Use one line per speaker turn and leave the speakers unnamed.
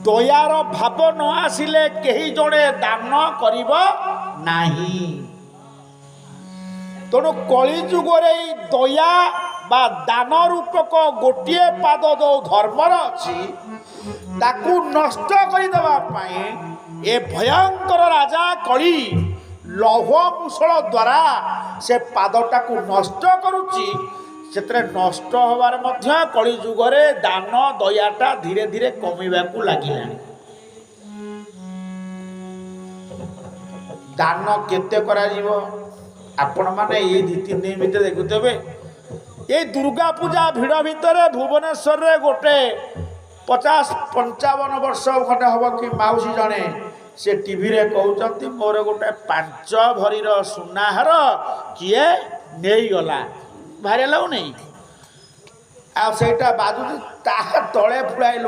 ଦୟାର ଭାବ ନ ଆସିଲେ କେହି ଜଣେ ଦାନ କରିବ ନାହିଁ। ତେଣୁ କଳିଯୁଗରେ ଏଇ ଦୟା ବା ଦାନ ରୂପକ ଗୋଟିଏ ପାଦ ଯେଉଁ ଧର୍ମର ଅଛି, ତାକୁ ନଷ୍ଟ କରିଦେବା ପାଇଁ ଏ ଭୟଙ୍କର ରାଜା କଳି ଲୌହ ମୁଷଳ ଦ୍ୱାରା ସେ ପାଦଟାକୁ ନଷ୍ଟ କରୁଛି। ସେଥିରେ ନଷ୍ଟ ହେବାର ମଧ୍ୟ କଳି ଯୁଗରେ ଦାନ ଦୟାଟା ଧୀରେ ଧୀରେ କମିବାକୁ ଲାଗିଲାଣି। ଦାନ କେତେ କରାଯିବ? ଆପଣମାନେ ଏଇ 2 3 ଦିନ ଭିତରେ ଦେଖୁଥିବେ, ଏଇ ଦୁର୍ଗା ପୂଜା ଭିଡ଼ ଭିତରେ ଭୁବନେଶ୍ୱରରେ ଗୋଟେ 50 55 ବର୍ଷ ଖଣ୍ଡେ ହବ କି ମାଉସୀ ଜଣେ, ସେ ଟିଭିରେ କହୁଛନ୍ତି ମୋର ଗୋଟେ 5 ଭରିର ସୁନାହାର କିଏ ନେଇଗଲା। ଭାଇରାଲ ହେଉନି? ଆଉ ସେଇଟା ବାଜୁଛି, ତା ତଳେ ପୁଳାଏ